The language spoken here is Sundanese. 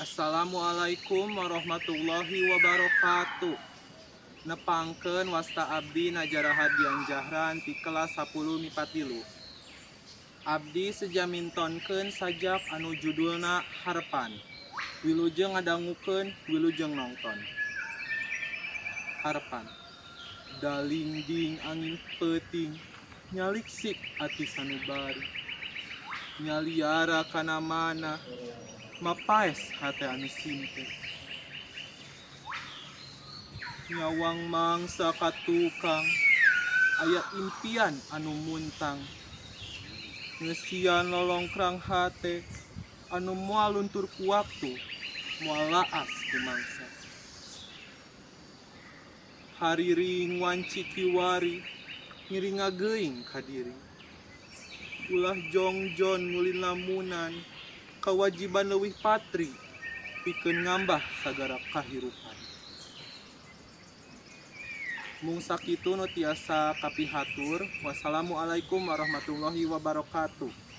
Assalamualaikum warahmatullahi wabarakatuh. Nepangkeun, wasta abdi Najara Hadian Jahran ti kelas 10 MIPA 3. Abdi seja mintonkeun sajak anu judulna Harepan. Wilujeng ngadangukeun, wilujeng nongton. Harepan. Dalingding angin peuting nyaliksik ati sanubari. Nyaliara kana mana mapaes hate anu simpe. Nyawang mangsa ka tukang aya impian anu muntang. Ngeusian lolongkrang hate anu moal luntur ku waktu, moal laas ku mangsa. Hariring wanci kiwari ngiring ngageuing ka diri. Ulah jongjon ngulin lamunan, kawajiban leuwih patri pikeun ngambah sagara kahirupan. Mung sakitu nu tiasa kapihatur. Wassalamualaikum warahmatullahi wabarakatuh.